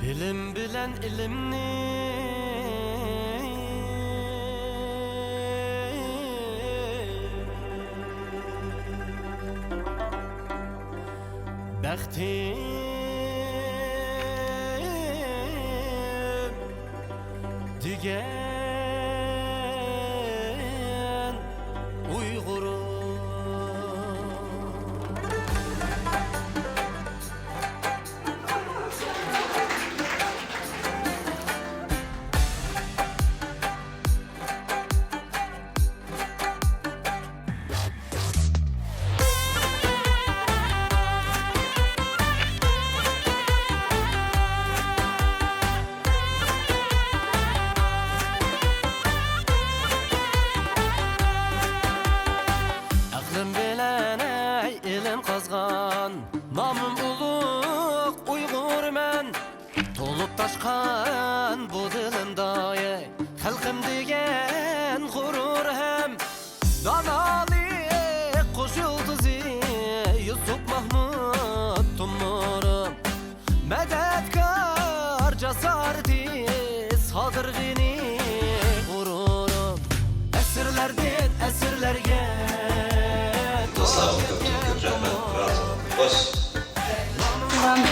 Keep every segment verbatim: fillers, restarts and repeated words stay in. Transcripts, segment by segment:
ئىلىم بىلەن ئىلىمنى بەختىم دېگەن ئۇيغۇر. ئەقلىم بىلەن ئەي ئىلىم قازغان، نامىم ئۇلۇغ ئۇيغۇرمەن. تولۇپ تاشقان بۇ دىلىمدا، خەلقىم دېگەن غۇرۇر ھەم دانالىق قۇش يۇلتۇزى، يۈسۈپ مەھمۇد تومۇرۇم، مەدەتكار جاسارىتى، سادىر غېنى غۇرۇرۇم. ئەسىرلەردىن ئەسىرلەرگە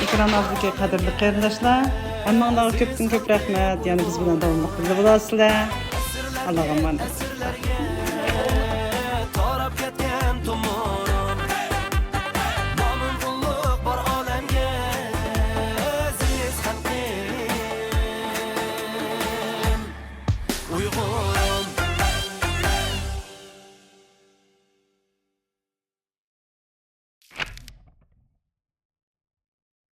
ئەكران ئالدىدىكى قەدىرلىك قېرىنداشلار، ھەممىڭلارغا كۆپتىن كۆپ رەھمەت. يەنە بىز بىلەن داۋاملىق بىللە بولاسىلەر. ئاللاغا ئامانەت.